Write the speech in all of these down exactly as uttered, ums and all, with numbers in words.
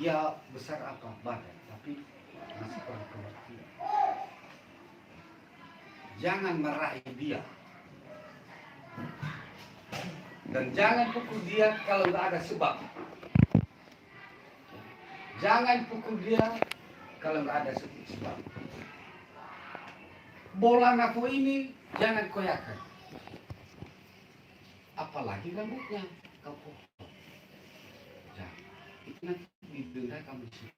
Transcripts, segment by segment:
Ya, besar apa badan, tapi masih kurang pengertian. Jangan marahi dia. Dan jangan pukul dia kalau nggak ada sebab. Jangan pukul dia kalau nggak ada se-, sebab. Bola ngapo ini jangan koyakan. Apalagi rambutnya kau potong. Ya, itu nanti didenda kamu sih.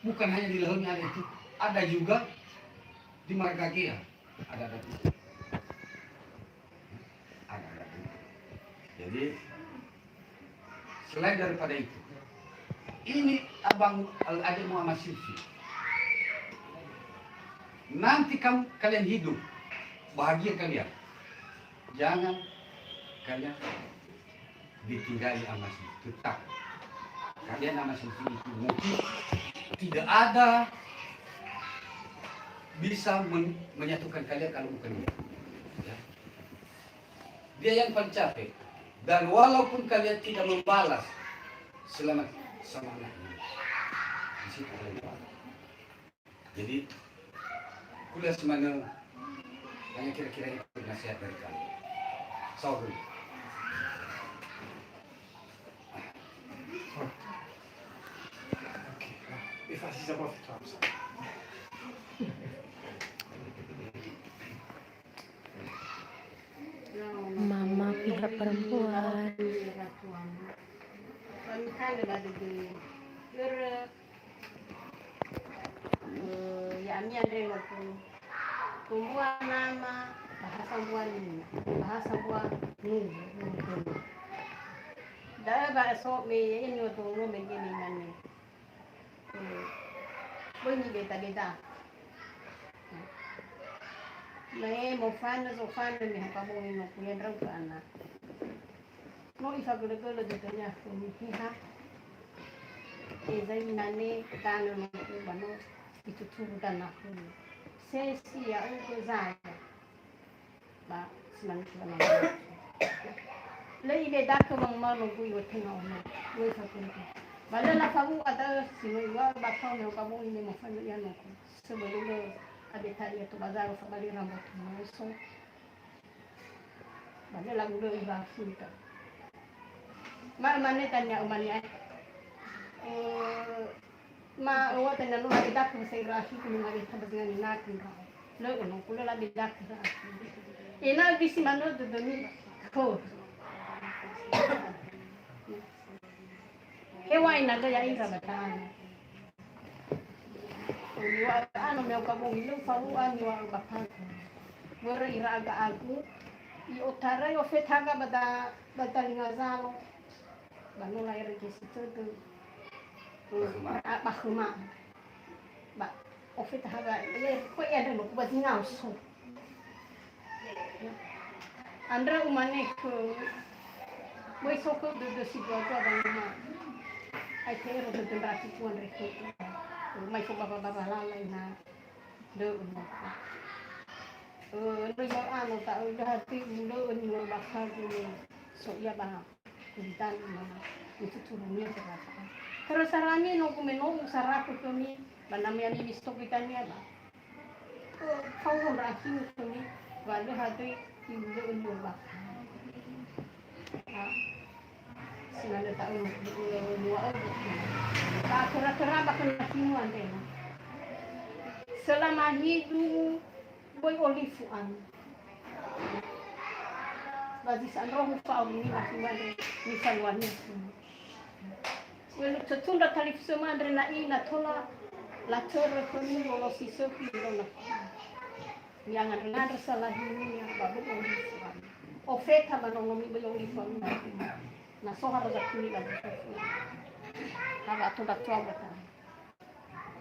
Bukan hanya di Lahuni ada itu, ada juga di Marga Gea, ada, ada itu. Ada, ada itu. Jadi, selain daripada itu, ini abang, adikmu Ama Silvi. Nanti kamu, kalian hidup, bahagia kalian. Jangan kalian ditinggali Ama Silvi, tetap. Kalian Ama Silvi itu mungkin tidak ada bisa men-, menyatukan kalian kalau bukan dia. Ya. Dia yang paling capek. Dan walaupun kalian tidak membalas, selamat sama anaknya. Di situ kalian tahu. Jadi, kuliah semana hanya kira-kira itu nasihat dari kami. Saudara. Oke, ah, Eva, sisa apa? Mama pihak perempuan. Eh, ya'ami andre nogu. Tumbua nama, bahasa mbua nina, bahasa mbua nina. Da'ö ba so me ya'ia niwa'ö nono me ge me imane. Eh, böi nibeda-beda. Me mofanö zofanö me ha ba bongi nogu ya ndra'ugö ana. No ifagölö-gölö dödönia khömi Heha. Heza imane tanö nogu ba no ituturu danakhömi. Sesi ya'ugö zaya. Ba si manö si manö. Lö ibedakö wanguma'ö nogu iwö tenga ono. No ifagölö. Ba lö lafawu'a da'ö si no iŵa'ö ba fao me ba bongi me mofanö ia nogu. Sebelumnya ada tadi itu bazar sabali rambut musuh. Ba lö lagulö ibafu ita. Ma mane tania umani ai. Eh, ma uwa tania no lagi daku saya rahi ku mari tabas ngani naki. Lö ono ku lö lagi daku rahi. Ina bisi mano duduni. Ko. Hewa ina gaya ira batana. Niŵa'ö ano me au kabongi lö fawu'a niŵa'ö ba khögu. Börö ira aga-agu, i'otarai ofeta haga ba da-, ba dalinga zalo. Ba no la'ere gesi tödö. Ba khöma. A, ba khöma. Ba ofeta haga, ya, ko ya dulu, ba zinga uso. Andrö umane khöu, böi so khöu dödö si dua-dua ba numa. Ai te'ero dödö ndrafiku andre khöu. Mai fo baba-baba lala ina dö'ö moko. Ö, andrö ba ano ta'ö döhati ulö'ö niwa'ö ba khögu me so ia ba kulitan ma nituturunia terasa. Terasa rami no gumeno'u saraku khömi, ba namiami stoki tania ba. Fao ndra'akhimi khömi, wa lö hadöi iulö'ö niŵa'ö bakha. Ha? Sinandrö ta'ö niŵa'ö bakha. Ba töra-töra ba khöna khömi andre. Selama hidup, böi olifu ami. Ba zi sa'androhu fa'aurimi ba khömi andre, nifaluania khömi. Welu tötundra talifusöma andre na'i na tola latörö khömi lolosi sökhi lona. Mi'angandrö-ngandrö salahinia ba böi olifu ami. Ofeta ba nonomi böi olifu ami. Na so haro zakuni ba böi olifu ami. Hawa atundra tua böta.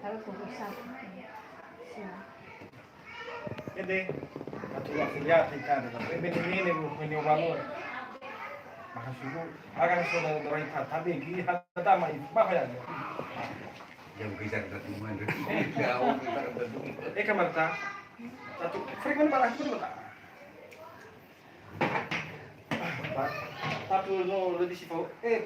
Hawa kurusa. Sina. Ede, atu afiliati kan, ebe nene bu kene obalo. Maka suruh, akan sudah dorai tatabe gi hata mai bahaya. Yang bisa kita temuan. Jauh kita temuan. Eh, kamar ta. Satu, frequent banget itu mata. Ba, tatu no lö disi fao, eh,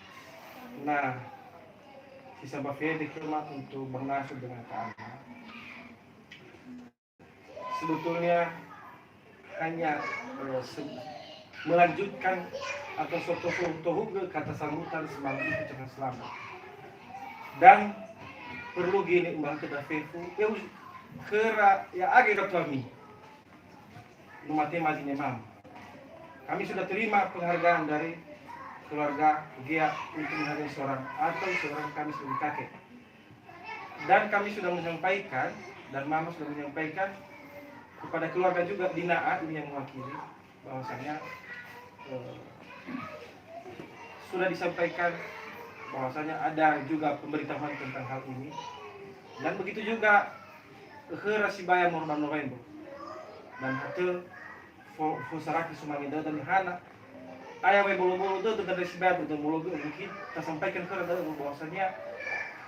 Nah, si sambua fede khöma untuk bernasu dengan Kak Ana. Sebetulnya hanya, eh, se-, melanjutkan atau so-, so-, so-, tohugö kata sambutan semalam itu, ucapan selamat. Dan perlu gini, umbahagö da fefu, ya, us-, khöra, ya, age ratuami. Numate mazine mam. Kami sudah terima penghargaan dari keluarga Gea untuk menghargai seorang atau seorang kami sebagai kakek. Dan kami sudah menyampaikan, dan mama sudah menyampaikan kepada keluarga juga, Dina'a ini yang mewakili, bahwasanya, eh, sudah disampaikan bahwasanya ada juga pemberitahuan tentang hal ini. Dan begitu juga khöra sibaya moroi ba November. Dan hatö fo-, fosaraki sumange dödö nihana. Aya we bolo-bolo dödö, dödö sibaya dödö bolo dödö, mungkin tasampaikan khöra dödö bahwasanya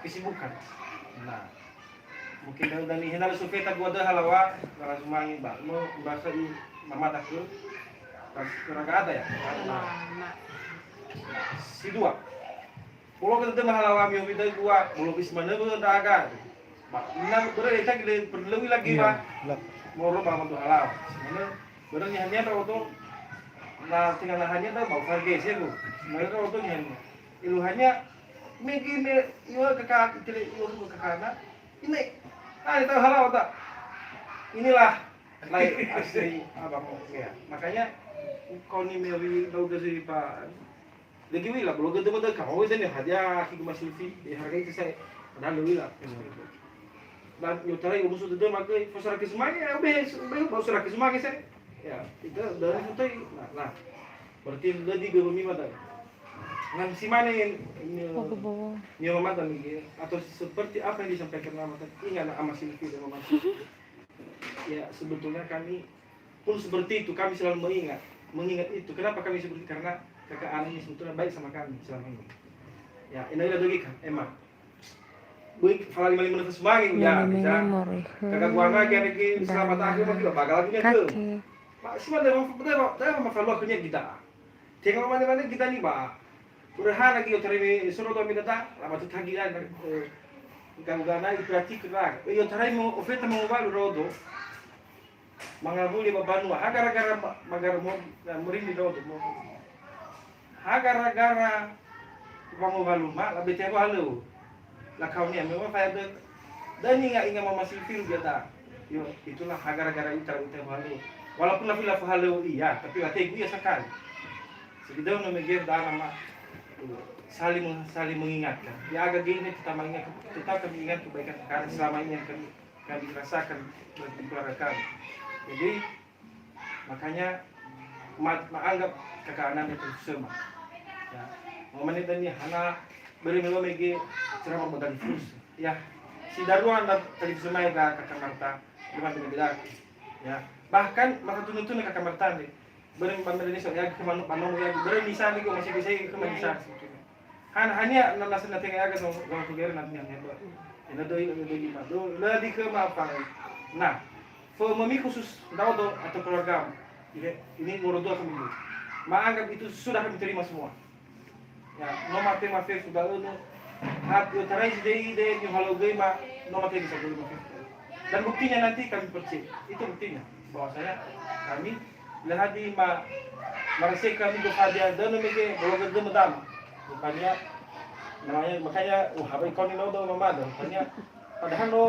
kesibukan. Nah, mungkin dödö dani henala sufeta gua dödö halawa, nara sumange ba, no, bahasa i mamada ke, pas khöra ada ya? Nah, nah. Si dua. Bolo gö dödö mahalawa mihowi döi gua, bolo gö si manö bö ndra'aga. Ba, na börö eta gile perlu lagi, iya, ba. Lak. Moro ba mandu halawa. Si manö, börö niha-niha ndra'odo, na tenga nahania da, ba ufarge sego. Si manö ndra'odo niha-niha. Eluhania, mege me, iwa kaka, itele, iwa kaka na. Ini, ah, itu halawa ta. Inilah, lai asli abang, ya. Makanya, kau ni mewi, bau gö si pa, Lagi u'ila, bolo gö dödö, kamowe dödö, hadia akhi guma Silvi, eh, harga itu saya, padahal lö u'ila. Hmm. Dan i'otarai urusu dödö, maka fosaraki sumange, ya, be, be, fosaraki sumange saya. Ya, itu dari foto, nah, nah. Berarti lö di gö mima dai. Nah, si mane, ini, oke, Bobo. Ini mama tadi, ya, atau seperti apa yang disampaikan mama tadi, ingat, nah, ama Silvi dan mama Silvi. Ya, sebetulnya kami pun seperti itu, kami selalu mengingat, mengingat itu. Kenapa kami seperti itu? Karena kakak Ana ini sebetulnya baik sama kami selama ini. Ya, ina ila dogi kan, Emma. Böi falali mali mana sesumangi, ya, bisa. Kakak gua anak, ya, lagi selamat akhir, mungkin bapak lagunya ke. Pak, sih, mana, mana, mana, mana, mana, Tenga mane-mane gita niba'a. Ura hana gio tareme soro do midata, lama tu tagi dan, eh, ganggu gana iperhatikan lah. Iyo tarai mo ofeta mo balu rodo. Mangawuli ba banua. Ha gara-gara ma-, magara mo, na, merindi rodo mo. Ha gara-gara ba mo balu ma, la bete ba halu. Lakau nia, memang faya dö-, döni nga inga mama Silvi biada. Yo, itulah gara-gara ita, ita malu. Walaupun lafi lafu haleu iya, tapi lategu iya sakali. Sebidau no meger dana ma, saling meng-, saling mengingatkan. Ya, aga gini kita mengingat, tetap kami ingat kebaikan karena selama ini yang kami, kami rasakan bagi keluarga kami. Jadi, makanya ma-, ma'anggap kakak Ana nde terus sema. Ya. Momennya tadi hana beri melo mege ceramah modal terus. Ya. Si darua na tadi sema ya kakak Marta, cuma beda-beda. Ya. Bahkan maka tunu-tunu kakak Marta nde. Beri bamela ni so ya ke manu-, manu ya, beri misal ni masih bisa ke, ya, manisal ya, sebetulnya. Han-, hanya na, na, na tenga aga sama, sama keluarga nanti yang hebat. Ina doi, ina doi lima do, ina di ke maaf, Pak. Nah, fo memi khusus ndra'odo atau keluarga. Ini, ini nomor dua kami dulu. Ma'anggap itu sudah kami terima semua. Ya, no mate mafe sudah ini. Hat, yo tarai si dei, dei, yo halo gei ma, no mate bisa gei mafe. Dan buktinya nanti kami percaya. Itu buktinya bahwasanya kami lehadi ma-, maraseka nigo fadia dödö mege bolo gö dödö medama. Rupanya, namanya, makanya, wah, apa ikon ini udah mama ada. Rupanya, padahal no,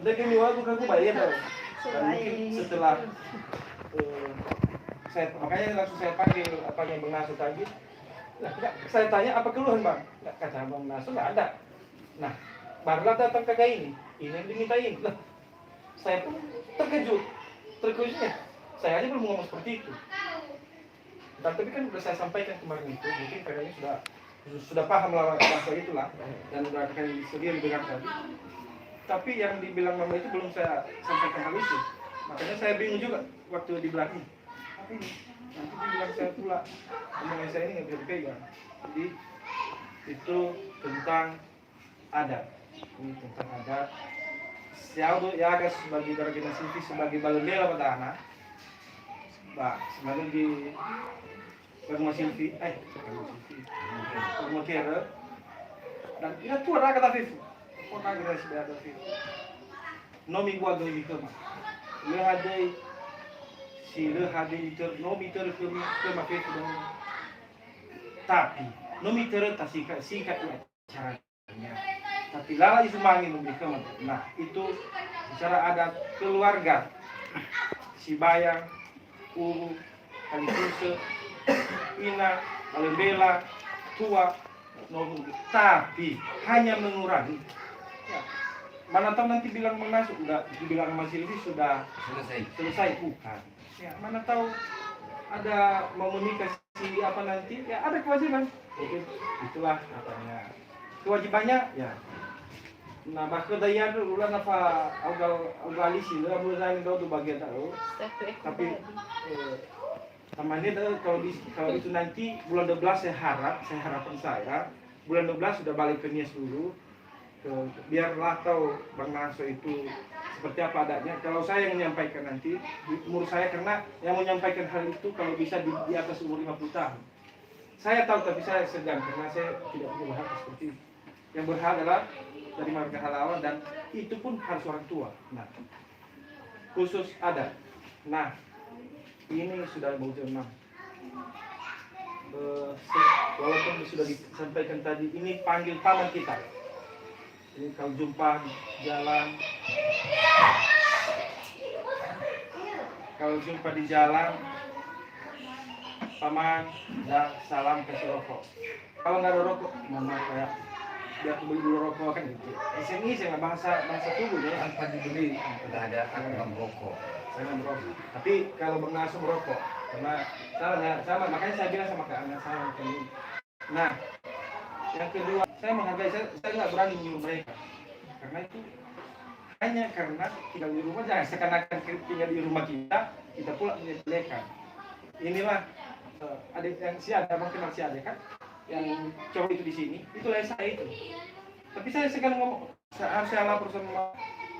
dia gini waktu kan gue bayar tau. Dan mungkin setelah, eh, Saya, makanya langsung saya panggil apanya Bang Naso tadi. Nah, enggak, saya tanya, "Apa keluhan, Bang?" Enggak, kata Bang Naso, "Enggak ada." Nah, barulah datang kakak ini. Ini yang dimintain. Lah, saya pun terkejut. Terkejutnya, saya aja belum ngomong seperti itu. Dan tapi kan udah saya sampaikan kemarin itu, mungkin kakaknya sudah sudah paham lah bahasa itulah, dan udah kakaknya sendiri dengar tadi. Tapi yang dibilang mama itu belum saya sampaikan hal itu. Makanya saya bingung juga waktu dibilang, "Ih, apa ini?" Nanti dibilang saya pula, omongan saya ini nggak bisa dipegang. Jadi, itu tentang adat. Ini tentang adat. Siaodo yaga sebagai darah generasi sebagai balendela pada anak. Ba, sebagai di Bang Masilvi, eh, Bang Masilvi. Bang Makere. Dan ira tua raga ta fefu. Kota generasi dada fefu. No mibuat doi khöma. Lö hadöi si lö hadöi ter no mitörö khöma, khöma fefu dan tapi no mitörö ta sika sika ia caranya. Tapi lala isumange no mitörö. Nah, itu secara adat keluarga Sibayang, Uru, Kalikusö, Ina, Balembela, Tua, no Hulu. Tapi hanya mengurangi. Ya. Mana tahu nanti bilang masuk, udah dibilang Mas Silvi sudah selesai, selesai, bukan. Ya, mana tahu ada mau menikah si apa nanti, ya ada kewajiban. Jadi, itulah katanya. Kewajibannya, ya. Nah, bahkan daya dulu lah nafa augal augalisi lah mulai dari dulu bagian tahu. Tapi eh, tamanya dah kalau di kalau itu nanti bulan dua belas saya harap, saya harapan saya bulan dua belas sudah balik ke Nias dulu. Ke, biarlah tahu Bang Naso itu seperti apa adanya. Kalau saya yang menyampaikan nanti, menurut saya karena yang menyampaikan hal itu kalau bisa di, di atas umur lima puluh tahun. Saya tahu tapi saya segan karena saya tidak punya bahasa seperti itu. Yang berhak adalah dari marga Halawa dan itu pun harus orang tua. Nah, khusus adat. Nah, ini sudah mau jam enam. Eh, se- walaupun sudah disampaikan tadi, ini panggil paman kita. Ini kalau jumpa di jalan, kalau jumpa di jalan, paman, dah salam kasih rokok. Kalau nggak ada rokok, mohon maaf ya. Biar aku beli dulu rokok kan gitu. Iseng-iseng lah bahasa bahasa tubuh ya. Tanpa dibeli, tidak ada, aku nggak merokok. Saya nggak merokok. Tapi kalau Bang Naso merokok, karena salah ya, sama makanya saya bilang sama Kak Ana salah. Nah, yang kedua, saya menghargai, saya, saya nggak berani menyuruh mereka. Karena itu hanya karena tinggal di rumah, jangan seakan-akan tinggal di rumah kita, kita pula menyepelekan. Inilah eh, adik yang si ada, abang kenal si ada kan, yang cowok itu di sini, itulah saya itu. Tapi saya segan ngomong, saya harus saya lapor sama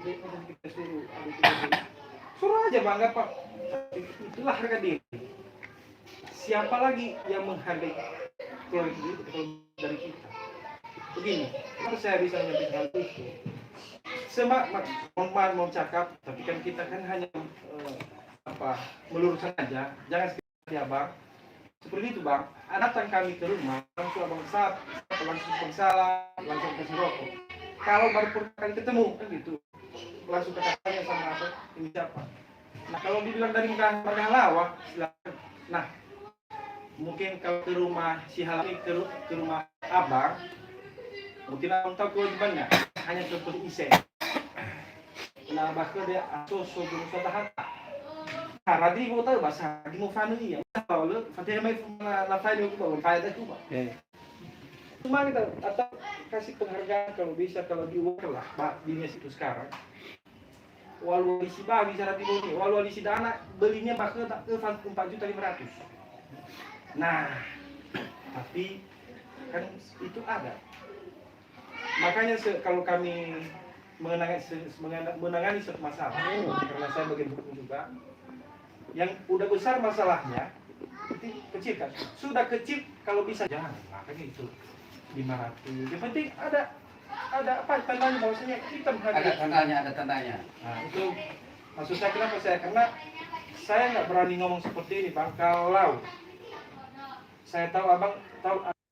adik kita suruh, adik kita suruh. Suruh aja bang, nggak apa. Itulah harga diri. Siapa lagi yang menghargai keluarga kita kalau dari kita? Begini, kenapa saya bisa menyampaikan hal itu? Sema, ma- mohon maaf, mohon cakap, tapi kan kita kan hanya eh, apa meluruskan aja, jangan seperti abang. Seperti itu bang, datang kami ke rumah, langsung abang sapa, langsung abang salam, langsung kasih rokok. Kalau baru pertama kali ketemu kan gitu, langsung kita tanya sama apa ini siapa. Nah kalau dibilang dari marga Halawa, silakan. Nah mungkin kalau ke rumah si Halawa ini, ke, ru- ke rumah abang, mungkin abang tahu kewajibannya, hanya contoh iseng. Na ba khöda aso so guru so dahata. Haradi mo tahu bahasa di mo fanu iya. Tahu lo, fatihah mai na na fai lo ba fai dah cuma. Eh. Cuma kita atau kasih penghargaan kalau bisa kalau di uang lah Pak di Nias itu sekarang. Walu alisi ba bisa rati boni, walu alisi dana belinya ba khöda empat juta lima ratus. Nah, tapi kan itu ada. Makanya se- kalau kami mengenai se- mengena- menangani satu masalah, karena saya bagian hukum juga, yang udah besar masalahnya, itu kecil kan. Sudah kecil kalau bisa jangan, makanya itu lima ratus. Yang penting ada ada apa tandanya bahwasanya kita menghargai. Ada tandanya, ada tandanya. Nah itu maksud saya kenapa saya karena saya nggak berani ngomong seperti ini bang. Kalau saya tahu abang tahu